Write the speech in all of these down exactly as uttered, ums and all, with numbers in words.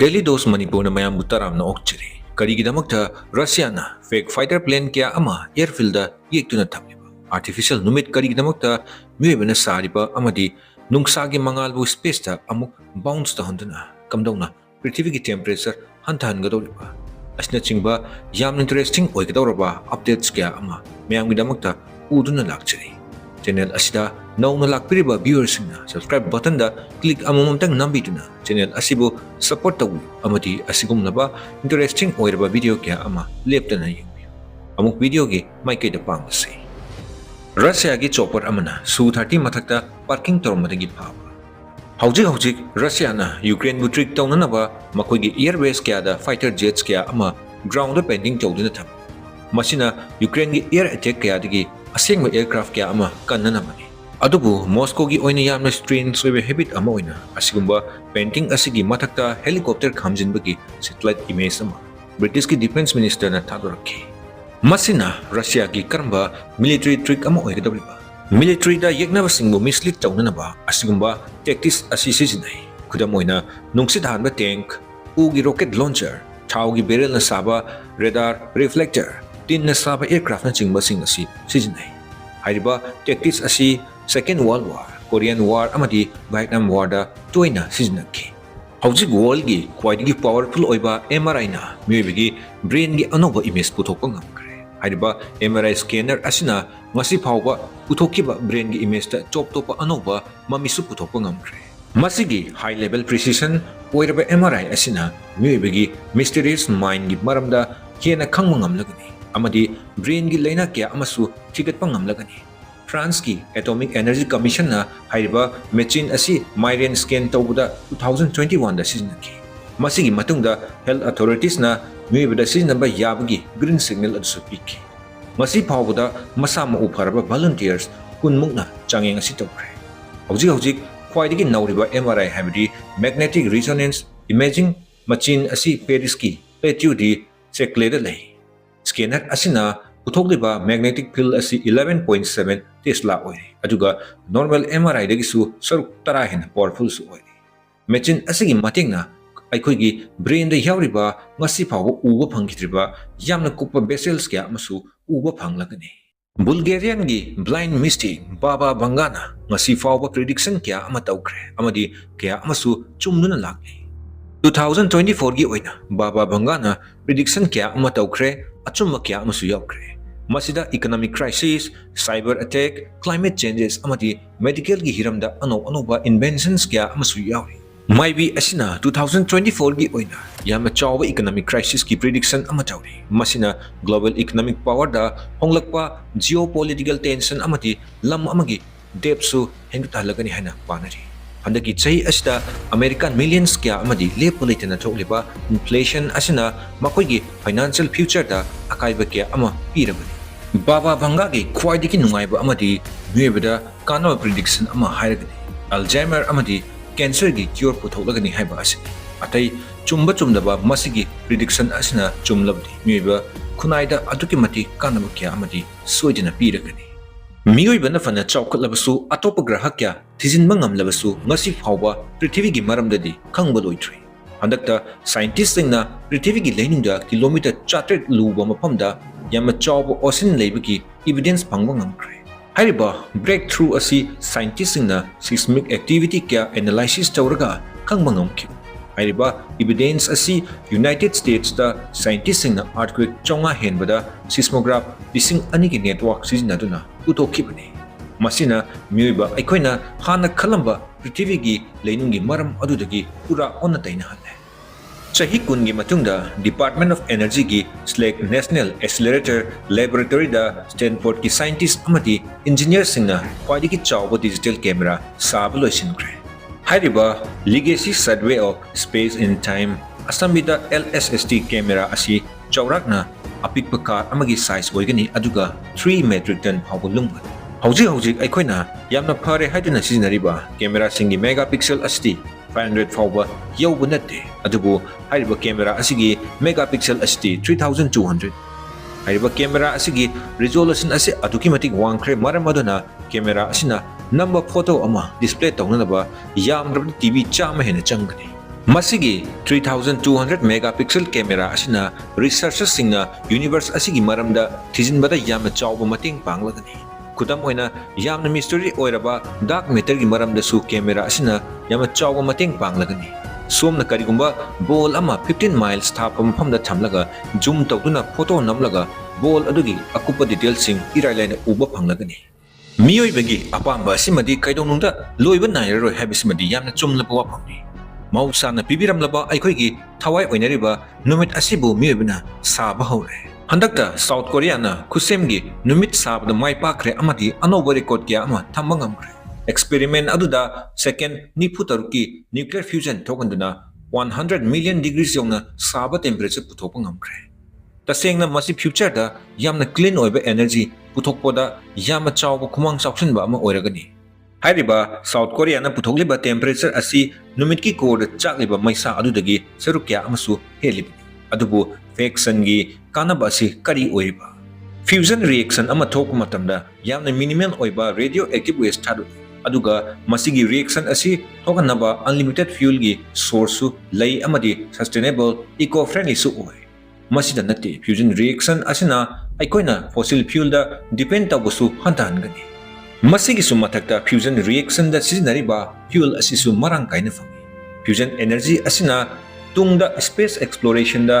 Daily Dose ꯃꯅꯤꯄꯨꯔꯅ ꯃꯌꯥꯝꯕꯨ ꯇꯔꯥꯝꯅ ꯑꯣꯛꯆꯔꯤ꯫ ꯀꯔꯤꯒꯤꯗꯃꯛꯇ ꯔꯁꯤꯌꯥꯅ fake fighter plane ꯀꯌꯥ ꯑꯃ airfield ꯗ ꯌꯦꯛꯇꯨꯅ ꯊꯝꯂꯤꯕ? Artificial ꯅꯨꯃꯤꯠ ꯀꯔꯤꯒꯤꯗꯃꯛꯇ ꯃꯤꯑꯣꯏꯕꯅ ꯁꯥꯔꯤꯕ ꯑꯃꯗꯤ ꯅꯨꯡꯁꯥꯒꯤ ꯃꯉꯥꯜꯕꯨ space ꯇ ꯑꯃꯨꯛ bounce ꯇꯧꯍꯟꯗꯨꯅ ꯀꯝꯗꯧꯅ ꯄ꯭ꯔꯤꯊꯤꯕꯤꯒꯤ temperature ꯍꯟꯊꯍꯟꯒꯗꯧꯔꯤꯕ? ꯑꯁꯤꯅꯆꯤꯡꯕ ꯌꯥꯝꯅ interesting ꯑꯣꯏꯒꯗꯧꯔꯕ updates ꯀꯌꯥ ꯑꯃ ꯃꯌꯥꯝꯒꯤꯗꯃꯛꯇ ꯄꯨꯗꯨꯅ ꯂꯥꯛꯆꯔꯤ꯫ Channel ꯑꯁꯤꯗ ꯅꯧꯅ ꯂꯥꯛꯄꯤꯔꯤꯕ viewer ꯁꯤꯡꯅ subscribe button ꯗ click ꯑꯃꯃꯝꯇꯪ ꯅꯝꯕꯤꯗꯨꯅ channel ꯑꯁꯤꯕꯨ support ꯇꯧꯕꯤꯌꯨ ꯑꯃꯗꯤ ꯑꯁꯤꯒꯨꯝꯂꯕ interesting ꯑꯣꯏꯔꯕ video ꯀꯌꯥ ꯑꯃ ꯂꯦꯞꯇꯅ ꯌꯦꯡꯕꯤꯌꯨ꯫ ꯑꯃꯨꯛ video ꯒꯤ ꯃꯥꯏꯀꯩꯗ ꯄꯥꯡꯂꯁꯤ꯫ ꯔꯁꯤꯌꯥꯒꯤ chopper ꯑꯃꯅ Su thirty ꯃꯊꯛꯇ parking ꯇꯧꯔꯝꯕꯗꯒꯤ ꯐꯥꯕ꯫ ꯍꯧꯖꯤꯛ ꯍꯧꯖꯤꯛ ꯔꯁꯤꯌꯥꯅ ꯌꯨꯀ꯭ꯔꯦꯟꯕꯨ trick ꯇꯧꯅꯅꯕ ꯃꯈꯣꯏꯒꯤ air base ꯀꯌꯥꯗ fighter jets ꯀꯌꯥ ꯑꯃ ground ꯗ painting ꯇꯧꯗꯨꯅ ꯊꯝꯃꯤ꯫ ꯃꯁꯤꯅ ꯌꯨꯀ꯭ꯔꯦꯟꯒꯤ air attack ꯀꯌꯥꯗꯒꯤ ꯑꯁꯦꯡꯕ aircraft ꯀꯌꯥ ꯑꯃ ꯀꯟꯅꯅꯕꯅꯤ꯫ ꯑꯗꯨꯕꯨ ꯃꯣꯁꯀꯣꯒꯤ ꯑꯣꯏꯅ ꯌꯥꯝꯅ strange ꯑꯣꯏꯕ habit ꯑꯃ ꯑꯣꯏꯅ ꯑꯁꯤꯒꯨꯝꯕ painting ꯑꯁꯤꯒꯤ ꯃꯊꯛꯇ helicopter ꯈꯥꯝꯖꯤꯟꯕꯒꯤ satellite image ꯑꯃ ꯕ꯭ꯔꯤꯇꯤꯁꯀꯤ defence minister ꯅ ꯊꯥꯗꯣꯔꯛꯈꯤ꯫ ꯃꯁꯤꯅ ꯔꯁꯤꯌꯥꯒꯤ ꯀꯔꯝꯕ military trick ꯑꯃ ꯑꯣꯏꯒꯗꯧꯔꯤꯕ? Military ꯗ ꯌꯦꯛꯅꯕꯁꯤꯡꯕꯨ mislead ꯇꯧꯅꯅꯕ ꯑꯁꯤꯒꯨꯝꯕ tactics ꯑꯁꯤ ꯁꯤꯖꯤꯟꯅꯩ꯫ ꯈꯨꯗꯝ ꯑꯣꯏꯅ, ꯅꯨꯡꯁꯤꯠ ꯍꯥꯟꯕ tank, ꯎꯒꯤ rocket launcher, ꯊꯥꯎꯒꯤ barrel ꯅ ꯁꯥꯕ radar reflector, ꯇꯤꯟꯅ ꯁꯥꯕ aircraft ꯅꯆꯤꯡꯕꯁꯤꯡ ꯑꯁꯤ ꯁꯤꯖꯤꯟꯅꯩ꯫ ꯍꯥꯏꯔꯤꯕ tactics ꯑꯁꯤ Second World War, Korean War ꯑꯃꯗꯤ Vietnam War ꯗ ꯇꯣꯏꯅ ꯁꯤꯖꯤꯟꯅꯈꯤ꯫ ꯍꯧꯖꯤꯛ world ꯒꯤ ꯈ꯭ꯋꯥꯏꯗꯒꯤ powerful ꯑꯣꯏꯕ M R I ꯅ ꯃꯤꯑꯣꯏꯕꯒꯤ brain ꯒꯤ ꯑꯅꯧꯕ image ꯄꯨꯊꯣꯛꯄ ꯉꯝꯈ꯭ꯔꯦ꯫ ꯍꯥꯏꯔꯤꯕ M R I scanner ꯑꯁꯤꯅ ꯉꯁꯤ ꯐꯥꯎꯕ ꯄꯨꯊꯣꯛꯈꯤꯕ brain ꯒꯤ image ꯇ top ꯇꯣꯞꯄ ꯑꯅꯧꯕ ꯃꯃꯤꯁꯨ ꯄꯨꯊꯣꯛꯄ ꯉꯝꯈ꯭ꯔꯦ꯫ ꯃꯁꯤꯒꯤ high level precision ꯑꯣꯏꯔꯕ M R I ꯑꯁꯤꯅ ꯃꯤꯑꯣꯏꯕꯒꯤ mysterious mind ꯒꯤ ꯃꯔꯝꯗ ꯍꯦꯟꯅ ꯈꯪꯕ ꯉꯝꯂꯒꯅꯤ ꯑꯃꯗꯤ brain ꯒꯤ ꯂꯥꯏꯅꯥ ꯀꯌꯥ ꯑꯃꯁꯨ ꯊꯤꯒꯠꯄ ꯉꯝꯂꯒꯅꯤ꯫ France ꯀꯤ Atomic Energy Commission ꯅ ꯍꯥꯏꯔꯤꯕ machine ꯑꯁꯤ ꯃꯥꯏꯔꯦꯟ scan ꯇꯧꯕꯗ two thousand twenty one ꯗ ꯁꯤꯖꯤꯟꯅꯈꯤ꯫ ꯃꯁꯤꯒꯤ ꯃꯇꯨꯡꯗ health authorities ꯅ ꯃꯤꯑꯣꯏꯕꯗ ꯁꯤꯖꯤꯟꯅꯕ ꯌꯥꯕꯒꯤ green signal ꯑꯗꯨꯁꯨ ꯄꯤꯈꯤ꯫ ꯉꯁꯤ ꯐꯥꯎꯕꯗ ꯃꯁꯥ ꯃꯎ ꯐꯔꯕ volunteers ꯀꯨꯟ ꯃꯨꯛꯅ ꯆꯥꯡꯌꯦꯡ ꯑꯁꯤ ꯇꯧꯈ꯭ꯔꯦ꯫ ꯍꯧꯖꯤꯛ ꯍꯧꯖꯤꯛ ꯈ꯭ꯋꯥꯏꯗꯒꯤ ꯅꯧꯔꯤꯕ M R I ꯍꯥꯏꯕꯗꯤ magnetic resonance imaging machine ꯑꯁꯤ Paris ꯀꯤ Plateau du Châtelet ꯗ ꯂꯩ꯫ Scanner ꯑꯁꯤꯅ ꯄꯨꯊꯣꯛꯂꯤꯕ magnetic field ꯑꯁꯤ eleven point seven Tesla ꯑꯣꯏꯔꯤ, ꯑꯗꯨꯒ normal M R I ꯗꯒꯤꯁꯨ ꯁꯔꯨꯛ ꯇꯔꯥ ꯍꯦꯟꯅ powerful ꯁꯨ ꯑꯣꯏꯔꯤ꯫ Machine ꯑꯁꯤꯒꯤ ꯃꯇꯦꯡꯅ ꯑꯩꯈꯣꯏꯒꯤ brainꯗ ꯌꯥꯎꯔꯤꯕ ꯉꯁꯤ ꯐꯥꯎꯕ ꯎꯕ ꯐꯪꯈꯤꯗ꯭ꯔꯤꯕ ꯌꯥꯝꯅ ꯀꯨꯞꯄ vessels ꯀꯌꯥ ꯑꯃꯁꯨ ꯎꯕ ꯐꯪꯂꯒꯅꯤ꯫ Bulgarianꯒꯤ blind mystic Baba Vangana ꯉꯁꯤ ꯐꯥꯎꯕ prediction ꯀꯌꯥ ꯑꯃ ꯇꯧꯈ꯭ꯔꯦ ꯑꯃꯗꯤ ꯀꯌꯥ ꯑꯃꯁꯨ ꯆꯨꯝꯗꯨꯅ ꯂꯥꯛꯂꯤ꯫ Two thousand twenty fourꯒꯤ ꯑꯣꯏꯅ Baba Vangana prediction ꯀꯌꯥ ꯑꯃ ꯇꯧꯈ꯭ꯔꯦ, ꯑꯆꯨꯝꯕ ꯀꯌꯥ ꯑꯃꯁꯨ ꯌꯥꯎꯈ꯭ꯔꯦ꯫ ꯃꯁꯤꯗ economic crisis, cyber attack, climate changes ꯑꯃꯗꯤ medicalꯒꯤ ꯍꯤꯔꯝꯗ ꯑꯅꯧ ꯑꯅꯧꯕ inventions ꯀꯌꯥ ꯑꯃꯁꯨ ꯌꯥꯎꯔꯤ꯫ ꯃꯥꯏꯕꯤ ꯑꯁꯤꯅ two thousand twenty fourꯒꯤ ꯑꯣꯏꯅ ꯌꯥꯝꯅ ꯆꯥꯎꯕ economic crisisꯀꯤ prediction ꯑꯃ ꯇꯧꯔꯤ꯫ ꯃꯁꯤꯅ global economic powerꯗ ꯍꯣꯡꯂꯛꯄ, geopolitical tension ꯑꯃꯗꯤ ꯂꯝ ꯑꯃꯒꯤ debtꯁꯨ ꯍꯦꯟꯒꯠꯍꯜꯂꯒꯅꯤ ꯍꯥꯏꯅ ꯄꯥꯅꯔꯤ꯫ ꯍꯟꯗꯛꯀꯤ ꯆꯍꯤ ꯑꯁꯤꯗ American millions ꯀꯌꯥ ꯑꯃꯗꯤ ꯂꯦꯞꯄ ꯂꯩꯇꯅ ꯊꯣꯛꯂꯤꯕ inflation ꯑꯁꯤꯅ ꯃꯈꯣꯏꯒꯤ financial futureꯗ ꯑꯀꯥꯏꯕ ꯀꯌꯥ ꯑꯃ ꯄꯤꯔꯕꯅꯤ꯫ ꯕꯥꯕꯥ ꯚꯪꯒꯥꯒꯤ ꯈ꯭ꯋꯥꯏꯗꯒꯤ ꯅꯨꯡꯉꯥꯏꯕ ꯑꯃꯗꯤ ꯃꯤꯑꯣꯏꯕꯗ ꯀꯥꯟꯅꯕ prediction ꯑꯃ ꯍꯥꯏꯔꯒꯗꯤ Alzheimer ꯑꯃꯗꯤ cancerꯒꯤ cure ꯄꯨꯊꯣꯛꯂꯒꯅꯤ ꯍꯥꯏꯕ ꯑꯁꯤꯅꯤ꯫ ꯑꯇꯩ ꯆꯨꯝꯕ ꯆꯨꯝꯗꯕ ꯃꯁꯤꯒꯤ prediction ꯑꯁꯤꯅ ꯆꯨꯝꯂꯕꯗꯤ ꯃꯤꯑꯣꯏꯕ ꯈꯨꯟꯅꯥꯏꯗ ꯑꯗꯨꯛꯀꯤ ꯃꯇꯤꯛ ꯀꯥꯟꯅꯕ ꯀꯌꯥ ꯑꯃꯗꯤ ꯁꯣꯏꯗꯅ ꯄꯤꯔꯒꯅꯤ꯫ ꯃꯤꯑꯣꯏꯕꯅ ꯐꯅ ꯆꯥꯎꯈꯠꯂꯕꯁꯨ ꯑꯇꯣꯞꯄ ꯒ꯭ꯔꯍ ꯀꯌꯥ ꯊꯤꯖꯤꯟꯕ ꯉꯝꯂꯕꯁꯨ ꯉꯁꯤ ꯐꯥꯎꯕ ꯄ꯭ꯔꯤꯊꯤꯕꯤꯒꯤ ꯃꯔꯝꯗꯗꯤ ꯈꯪꯕ ꯂꯣꯏꯗ꯭ꯔꯤ꯫ ꯍꯟꯗꯛꯇ scientistꯁꯤꯡꯅ ꯄ꯭ꯔꯤꯊꯤꯕꯤꯒꯤ ꯂꯩꯅꯨꯡꯗ kilometre ꯆꯥꯇ꯭ꯔꯦꯠ ꯂꯨꯕ ꯃꯐꯝꯗ ꯌꯥꯝꯅ ꯆꯥꯎꯕ ocean ꯂꯩꯕꯒꯤ evidence ꯐꯪꯕ ꯉꯝꯈ꯭ꯔꯦ꯫ ꯍꯥꯏꯔꯤꯕ breakthrough ꯑꯁꯤ scientistꯁꯤꯡꯅ seismic activity ꯀꯌꯥ analysis ꯇꯧꯔꯒ ꯈꯪꯕ ꯉꯝꯈꯤ꯫ ꯍꯥꯏꯔꯤꯕ evidence ꯑꯁꯤ United Statesꯇ scientistꯁꯤꯡꯅ earthquake ꯆꯥꯝꯃꯉꯥ ꯍꯦꯟꯕꯗ seismograph ꯂꯤꯁꯤꯡ ꯑꯅꯤꯒꯤ network ꯁꯤꯖꯤꯟꯅꯗꯨꯅ ꯄꯨꯊꯣꯛꯈꯤꯕꯅꯤ꯫ ꯃꯁꯤꯅ ꯃꯤꯑꯣꯏꯕ ꯑꯩꯈꯣꯏꯅ ꯍꯥꯟꯅ ꯈꯜꯂꯝꯕ ꯄ꯭ꯔꯤꯊꯤꯕꯤꯒꯤ ꯂꯩꯅꯨꯡꯒꯤ ꯃꯔꯝ ꯑꯗꯨꯗꯒꯤ ꯄꯨꯔꯥ ꯑꯣꯟꯅ ꯇꯩꯅꯍꯜꯂꯦ꯫ ꯆꯍꯤ ꯀꯨꯟꯒꯤ ꯃꯇꯨꯡꯗ Department of Energyꯒꯤ SLAC National Accelerator Laboratoryꯗ Stanfordꯀꯤ scientist ꯑꯃꯗꯤ engineerꯁꯤꯡꯅ ꯈ꯭ꯋꯥꯏꯗꯒꯤ ꯆꯥꯎꯕ digital camera ꯁꯥꯕ ꯂꯣꯏꯁꯤꯟꯈ꯭ꯔꯦ꯫ ꯍꯥꯏꯔꯤꯕ Legacy Survey of Space in Time, ꯑꯁꯝꯕꯤꯗ LSST camera ꯑꯁꯤ ꯆꯥꯎꯔꯥꯛꯅ ꯑꯄꯤꯛꯄ car ꯑꯃꯒꯤ size ꯑꯣꯏꯒꯅꯤ, ꯑꯗꯨꯒ three metric ton ꯐꯥꯎꯕ ꯂꯨꯝꯒꯅꯤ꯫ ꯍꯧꯖꯤꯛ ꯍꯧꯖꯤꯛ ꯑꯩꯈꯣꯏꯅ ꯌꯥꯝꯅ ꯐꯔꯦ ꯍꯥꯏꯗꯨꯅ ꯁꯤꯖꯤꯟꯅꯔꯤꯕ cameraꯁꯤꯡꯒꯤ megapixel ꯑꯁꯤꯗꯤ five hundred ꯐꯥꯎꯕ ꯌꯧꯕ ꯅꯠꯇꯦ, ꯑꯗꯨꯕꯨ ꯍꯥꯏꯔꯤꯕ camera ꯑꯁꯤꯒꯤ megapixel ꯑꯁꯤꯗꯤ three thousand two hundred꯫ ꯍꯥꯏꯔꯤꯕ camera ꯑꯁꯤꯒꯤ resolution ꯑꯁꯤ ꯑꯗꯨꯛꯀꯤ ꯃꯇꯤꯛ ꯋꯥꯡꯈ꯭ꯔꯦ, ꯃꯔꯝ ꯑꯗꯨꯅ camera ꯑꯁꯤꯅ ꯅꯝꯕ photo ꯑꯃ display ꯇꯧꯅꯅꯕ ꯌꯥꯝꯗ꯭ꯔꯕꯗ TV ꯆꯥꯝꯃ ꯍꯦꯟꯅ ꯆꯪꯒꯅꯤ꯫ ꯃꯁꯤꯒꯤ three thousand two hundred megapixel camera ꯑꯁꯤꯅ researchersꯁꯤꯡꯅ universe ꯑꯁꯤꯒꯤ ꯃꯔꯝꯗ ꯊꯤꯖꯤꯟꯕꯗ ꯌꯥꯝꯅ ꯆꯥꯎꯕ ꯃꯇꯦꯡ ꯄꯥꯡꯂꯒꯅꯤ꯫ ꯈꯨꯗꯝ ꯑꯣꯏꯅ, ꯌꯥꯝꯅ mystery ꯑꯣꯏꯔꯕ dark matterꯒꯤ ꯃꯔꯝꯗꯁꯨ camera ꯑꯁꯤꯅ ꯌꯥꯝꯅ ꯆꯥꯎꯕ ꯃꯇꯦꯡ ꯄꯥꯡꯂꯒꯅꯤ꯫ ꯁꯣꯝꯅ ꯀꯔꯤꯒꯨꯝꯕ ball ꯑꯃ fifteen miles ꯊꯥꯞꯄ ꯃꯐꯝꯗ ꯊꯝꯂꯒ zoom ꯇꯧꯗꯨꯅ photo ꯅꯝꯂꯒ ball ꯑꯗꯨꯒꯤ ꯑꯀꯨꯞꯄ detailꯁꯤꯡ ꯏꯔꯥꯏ ꯂꯥꯏꯅ ꯎꯕ ꯐꯪꯂꯒꯅꯤ꯫ ꯃꯤꯑꯣꯏꯕꯒꯤ ꯑꯄꯥꯝꯕ ꯑꯁꯤꯃꯗꯤ ꯀꯩꯗꯧꯅꯨꯡꯗ ꯂꯣꯏꯕ ꯅꯥꯏꯔꯔꯣꯏ ꯍꯥꯏꯕꯁꯤꯃꯗꯤ ꯌꯥꯝꯅ ꯆꯨꯝꯂꯕ ꯋꯥꯐꯝꯅꯤ꯫ ꯃꯍꯧꯁꯥꯅ ꯄꯤꯕꯤꯔꯝꯂꯕ ꯑꯩꯈꯣꯏꯒꯤ ꯊꯋꯥꯏ ꯑꯣꯏꯅꯔꯤꯕ ꯅꯨꯃꯤꯠ ꯑꯁꯤꯕꯨ ꯃꯤꯑꯣꯏꯕꯅ ꯁꯥꯕ ꯍꯧꯔꯦ꯫ ꯍꯟꯗꯛꯇ South Koreaꯅ ꯈꯨꯠꯁꯦꯝꯒꯤ ꯅꯨꯃꯤꯠ ꯁꯥꯕꯗ ꯃꯥꯏ ꯄꯥꯛꯈ꯭ꯔꯦ ꯑꯃꯗꯤ ꯑꯅꯧꯕ record ꯀꯌꯥ ꯑꯃ ꯊꯝꯕ ꯉꯝꯈ꯭ꯔꯦ꯫ Experiment ꯑꯗꯨꯗ second ꯅꯤꯐꯨ ꯇꯔꯨꯛꯀꯤ nuclear fusion ꯊꯣꯛꯍꯟꯗꯨꯅ one hundred million degrees ꯌꯧꯅ ꯁꯥꯕ temperature ꯄꯨꯊꯣꯛꯄ ꯉꯝꯈ꯭ꯔꯦ꯫ ꯇꯁꯦꯡꯅ ꯃꯁꯤ futureꯗ ꯌꯥꯝꯅ clean ꯑꯣꯏꯕ energy ꯄꯨꯊꯣꯛꯄꯗ ꯌꯥꯝꯅ ꯆꯥꯎꯕ ꯈꯨꯃꯥꯡ ꯆꯥꯎꯁꯤꯟꯕ ꯑꯃ ꯑꯣꯏꯔꯒꯅꯤ꯫ ꯍꯥꯏꯔꯤꯕ South Koreaꯅ ꯄꯨꯊꯣꯛꯂꯤꯕ temperature ꯑꯁꯤ ꯅꯨꯃꯤꯠꯀꯤ coreꯗ ꯆꯥꯛꯂꯤꯕ ꯃꯩꯁꯥ ꯑꯗꯨꯗꯒꯤ ꯁꯔꯨꯛ ꯀꯌꯥ ꯑꯃꯁꯨ ꯍꯦꯜꯂꯤꯕꯅꯤ꯫ ꯑꯗꯨꯕꯨ fusionꯒꯤ ꯀꯥꯟꯅꯕ ꯑꯁꯤ ꯀꯔꯤ ꯑꯣꯏꯔꯤꯕ? Fusion reaction ꯑꯃ ꯊꯣꯛꯄ ꯃꯇꯝꯗ ꯌꯥꯝꯅ minimal ꯑꯣꯏꯕ radioactive waste ꯊꯥꯗꯣꯛꯏ, ꯑꯗꯨꯒ ꯃꯁꯤꯒꯤ reaction ꯑꯁꯤ ꯊꯣꯛꯍꯟꯅꯕ unlimited fuelꯒꯤ sourceꯁꯨ ꯂꯩ ꯑꯃꯗꯤ sustainable, eco-friendlyꯁꯨ ꯑꯣꯏ꯫ ꯃꯁꯤꯗ ꯅꯠꯇꯦ, fusion reaction ꯑꯁꯤꯅ ꯑꯩꯈꯣꯏꯅ fossil fuelꯗ depend ꯇꯧꯕꯁꯨ ꯍꯟꯊꯍꯟꯒꯅꯤ꯫ ꯃꯁꯤꯒꯤꯁꯨ ꯃꯊꯛꯇ, fusion reactionꯗ ꯁꯤꯖꯤꯟꯅꯔꯤꯕ fuel ꯑꯁꯤꯁꯨ ꯃꯔꯥꯡ ꯀꯥꯏꯅ ꯐꯪꯏ꯫ Fusion energy ꯑꯁꯤꯅ ꯇꯨꯡꯗ space explorationꯗ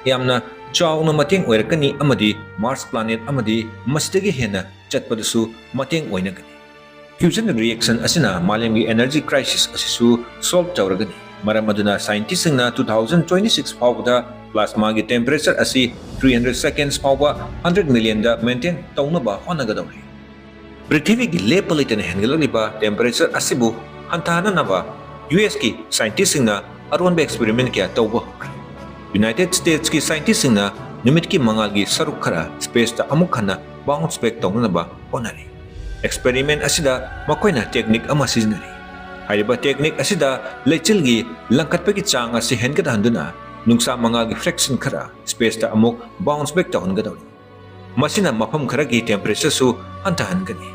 ꯌꯥꯝꯅ ꯆꯥꯎꯅ ꯃꯇꯦꯡ ꯑꯣꯏꯔꯛꯀꯅꯤ ꯑꯃꯗꯤ Mars planet ꯑꯃꯗꯤ ꯃꯁꯤꯗꯒꯤ ꯍꯦꯟꯅ ꯆꯠꯄꯗꯁꯨ ꯃꯇꯦꯡ ꯑꯣꯏꯅꯒꯅꯤ꯫ Fusion reaction ꯑꯁꯤꯅ ꯃꯥꯂꯦꯝꯒꯤ energy crisis ꯑꯁꯤꯁꯨ solve ꯇꯧꯔꯒꯅꯤ꯫ ꯃꯔꯝ ꯑꯗꯨꯅ scientistꯁꯤꯡꯅ two thousand twenty six ꯐꯥꯎꯕꯗ plasmaꯒꯤ temperature ꯑꯁꯤ three hundred seconds ꯐꯥꯎꯕ hundred millionꯗ maintain ꯇꯧꯅꯕ ꯍꯣꯠꯅꯒꯗꯧꯔꯤ꯫ ꯄ꯭ꯔꯤꯊꯤꯕꯤꯒꯤ ꯂꯦꯞꯄ ꯂꯩꯇꯅ ꯍꯦꯟꯒꯠꯂꯛꯂꯤꯕ temperature ꯑꯁꯤꯕꯨ ꯍꯟꯊꯍꯟꯅꯅꯕ USꯀꯤ scientistꯁꯤꯡꯅ ꯑꯔꯣꯟꯕ experiment ꯀꯌꯥ ꯇꯧꯕ ꯍꯧꯈ꯭ꯔꯦ꯫ United Statesꯀꯤ scientistꯁꯤꯡꯅ ꯅꯨꯃꯤꯠꯀꯤ ꯃꯉꯥꯜꯒꯤ ꯁꯔꯨꯛ ꯈꯔ spaceꯇ ꯑꯃꯨꯛ ꯍꯟꯅ bounce back ꯇꯧꯅꯅꯕ ꯍꯣꯠꯅꯔꯤ꯫ Experiment ꯑꯁꯤꯗ ꯃꯈꯣꯏꯅ technique ꯑꯃ ꯁꯤꯖꯤꯟꯅꯔꯤ꯫ ꯍꯥꯏꯔꯤꯕ technique ꯑꯁꯤꯗ ꯂꯩꯆꯤꯜꯒꯤ ꯂꯪꯈꯠꯄꯒꯤ ꯆꯥꯡ ꯑꯁꯤ ꯍꯦꯟꯒꯠꯍꯟꯗꯨꯅ ꯅꯨꯡꯁꯥ ꯃꯉꯥꯜꯒꯤ fraction ꯈꯔ spaceꯇ ꯑꯃꯨꯛ bounce back ꯇꯧꯍꯟꯒꯗꯧꯔꯤ꯫ ꯃꯁꯤꯅ ꯃꯐꯝ ꯈꯔꯒꯤ temperatureꯁꯨ ꯍꯟꯊꯍꯟꯒꯅꯤ꯫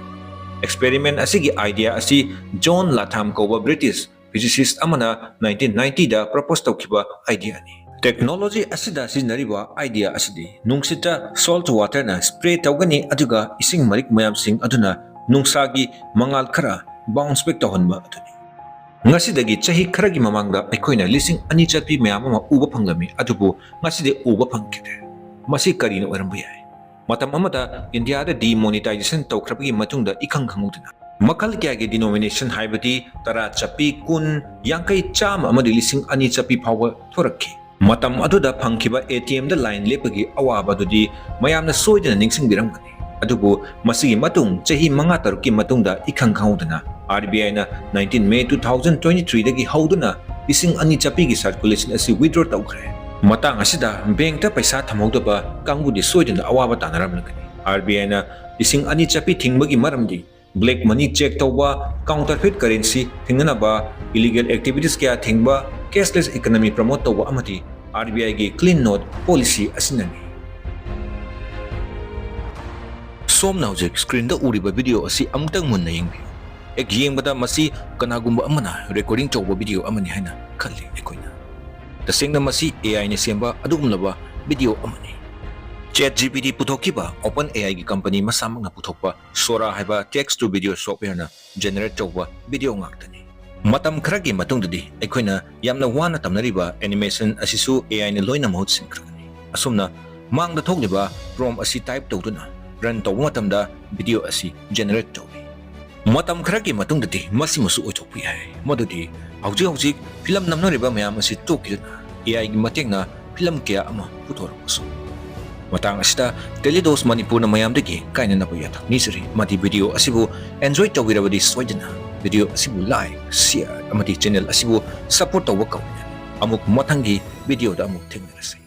Experiment ꯑꯁꯤꯒꯤ idea ꯑꯁꯤ John Latham ꯀꯧꯕ British Physicist ꯑꯃꯅ nineteen ninety ꯗ propose ꯇꯧꯈꯤꯕ idea ꯅꯤ꯫ Technology ꯑꯁꯤꯗ ꯁꯤꯖꯤꯟꯅꯔꯤꯕ idea ꯑꯁꯤꯗꯤ ꯅꯨꯡꯁꯤꯠꯇ salt water ꯅ spray ꯇꯧꯒꯅꯤ, ꯑꯗꯨꯒ ꯏꯁꯤꯡ ꯃꯔꯤꯛ ꯃꯌꯥꯝꯁꯤꯡ ꯑꯗꯨꯅ ꯅꯨꯡꯁꯥꯒꯤ ꯃꯉꯥꯜ ꯈꯔ bounce back ꯇꯧꯍꯟꯕ ꯑꯗꯨꯅꯤ꯫ ꯉꯁꯤꯗꯒꯤ ꯆꯍꯤ ꯈꯔꯒꯤ ꯃꯃꯥꯡꯗ ꯑꯩꯈꯣꯏꯅ ꯂꯤꯁꯤꯡ ꯑꯅꯤ ꯆꯠꯄꯤ ꯃꯌꯥꯝ ꯑꯃ ꯎꯕ ꯐꯪꯂꯝꯃꯤ, ꯑꯗꯨꯕꯨ ꯉꯁꯤꯗꯤ ꯎꯕ ꯐꯪꯈꯤꯗ꯭ꯔꯦ꯫ ꯃꯁꯤ ꯀꯔꯤꯅ ꯑꯣꯏꯔꯝꯕ ꯌꯥꯏ? ꯃꯇꯝ ꯑꯃꯗ ꯏꯟꯗꯤꯌꯥꯗ demonetization ꯇꯧꯈ꯭ꯔꯕꯒꯤ ꯃꯇꯨꯡꯗ ꯏꯈꯪ ꯈꯪꯍꯧꯗꯅ ꯃꯈꯜ ꯀꯌꯥꯒꯤ denomination, ꯍꯥꯏꯕꯗꯤ ꯇꯔꯥ ꯆꯠꯄꯤ, ꯀꯨꯟ, ꯌꯥꯡꯈꯩ, ꯆꯥꯝꯃ ꯑꯃꯗꯤ ꯂꯤꯁꯤꯡ ꯑꯅꯤ ꯆꯠꯄꯤ ꯐꯥꯎꯕ ꯊꯣꯔꯛꯈꯤ꯫ ꯃꯇꯝ ꯑꯗꯨꯗ ꯐꯪꯈꯤꯕ ATM ꯗ line ꯂꯦꯞꯄꯒꯤ ꯑꯋꯥꯕ ꯑꯗꯨꯗꯤ ꯃꯌꯥꯝꯅ ꯁꯣꯏꯗꯅ ꯅꯤꯡꯁꯤꯡꯕꯤꯔꯝꯒꯅꯤ꯫ ꯑꯗꯨꯕꯨ ꯃꯁꯤꯒꯤ ꯃꯇꯨꯡ ꯆꯍꯤ ꯃꯉꯥ ꯇꯔꯨꯛꯀꯤ ꯃꯇꯨꯡꯗ ꯏꯈꯪ ꯈꯪꯍꯧꯗꯅ RBI ꯅ nineteen May two thousand twenty three ꯗꯒꯤ ꯍꯧꯗꯨꯅ ꯂꯤꯁꯤꯡ ꯑꯅꯤ ꯆꯠꯄꯤꯒꯤ circulation ꯑꯁꯤ withdraw ꯇꯧꯈ꯭ꯔꯦ꯫ ꯃꯇꯥꯡ ꯑꯁꯤꯗ bank ꯇ ꯄꯩꯁꯥ ꯊꯝꯍꯧꯗꯕ ꯀꯥꯡꯕꯨꯗꯤ ꯁꯣꯏꯗꯅ ꯑꯋꯥꯕ ꯇꯥꯅꯔꯝꯂꯒꯅꯤ꯫ RBI ꯅ ꯂꯤꯁꯤꯡ ꯑꯅꯤ ꯆꯠꯄꯤ ꯊꯤꯡꯕꯒꯤ ꯃꯔꯝꯗꯤ black money check ꯇꯧꯕ, counterfeit currency ꯊꯤꯡꯅꯅꯕ, illegal activities ꯀꯌꯥ ꯊꯤꯡꯕ, cashless economy promote ꯇꯧꯕ ꯑꯃꯗꯤ RBI ꯒꯤ clean note policy ꯑꯁꯤꯅꯅꯤ꯫ ꯁꯣꯝꯅ ꯍꯧꯖꯤꯛ screen ꯗ ꯎꯔꯤꯕ video ꯑꯁꯤ ꯑꯃꯨꯛꯇꯪ ꯃꯨꯟꯅ ꯌꯦꯡꯕꯤꯌꯨ꯫ ꯍꯦꯛ ꯌꯦꯡꯕꯗ ꯃꯁꯤ ꯀꯅꯥꯒꯨꯝꯕ ꯑꯃꯅ recording ꯇꯧꯕ video ꯑꯃꯅꯤ ꯍꯥꯏꯅ ꯈꯜꯂꯤ ꯑꯩꯈꯣꯏꯅ꯫ ꯇꯁꯦꯡꯅ ꯃꯁꯤ AI ꯅ ꯁꯦꯝꯕ ꯑꯗꯨꯒꯨꯝꯂꯕ video ꯑꯃꯅꯤ꯫ ChatGPT ꯄꯨꯊꯣꯛꯈꯤꯕ OpenAI ꯒꯤ company ꯃꯁꯥꯃꯛꯅ ꯄꯨꯊꯣꯛꯄ Sora ꯍꯥꯏꯕ text to video software ꯅ generate ꯇꯧꯕ video ꯉꯥꯛꯇꯅꯤ꯫ ꯃꯇꯝ ꯈꯔꯒꯤ ꯃꯇꯨꯡꯗꯗꯤ ꯑꯩꯈꯣꯏꯅ ꯌꯥꯝꯅ ꯋꯥꯅ ꯇꯝꯅꯔꯤꯕ animation ꯑꯁꯤꯁꯨ AI ꯅ ꯂꯣꯏꯅ ꯃꯍꯨꯠ ꯁꯤꯟꯈ꯭ꯔꯒꯅꯤ꯫ ꯑꯁꯨꯝꯅ ꯃꯥꯡꯗ ꯊꯣꯛꯂꯤꯕ prompt ꯑꯁꯤ type ꯇꯧꯗꯨꯅ run ꯇꯧꯕ ꯃꯇꯝꯗ video ꯑꯁꯤ generate ꯇꯧꯏ꯫ ꯃꯇꯝ ꯈꯔꯒꯤ ꯃꯇꯨꯡꯗꯗꯤ ꯃꯁꯤꯃꯁꯨ ꯑꯣꯏꯊꯣꯛꯄ ꯌꯥꯏ, ꯃꯗꯨꯗꯤ ꯍꯧꯖꯤꯛ ꯍꯧꯖꯤꯛ film ꯅꯝꯅꯔꯤꯕ ꯃꯌꯥꯝ ꯑꯁꯤ ꯇꯣꯛꯈꯤꯗꯨꯅ AI ꯒꯤ ꯃꯇꯦꯡꯅ film ꯀꯌꯥ ꯑꯃ ꯄꯨꯊꯣꯔꯛꯄꯁꯨ꯫ ꯃꯇꯥꯡ ꯑꯁꯤꯗ Teledos ꯃꯅꯤꯄꯨꯔꯅ ꯃꯌꯥꯝꯗꯒꯤ ꯀꯥꯏꯅꯅꯕ ꯌꯥꯊꯪ ꯅꯤꯖꯔꯤ꯫ ꯃꯗꯤ video ꯑꯁꯤꯕꯨ enjoy ꯇꯧꯕꯤꯔꯕꯗꯤ ꯁꯣꯏꯗꯅ video ꯑꯁꯤꯕꯨ like, share ꯑꯃꯗꯤ channel ꯑꯁꯤꯕꯨ support ꯇꯧꯕ ꯀꯧꯏ꯫ ꯑꯃꯨꯛ ꯃꯊꯪꯒꯤ video ꯗ ꯑꯃꯨꯛ ꯊꯦꯡꯅꯔꯁꯤ꯫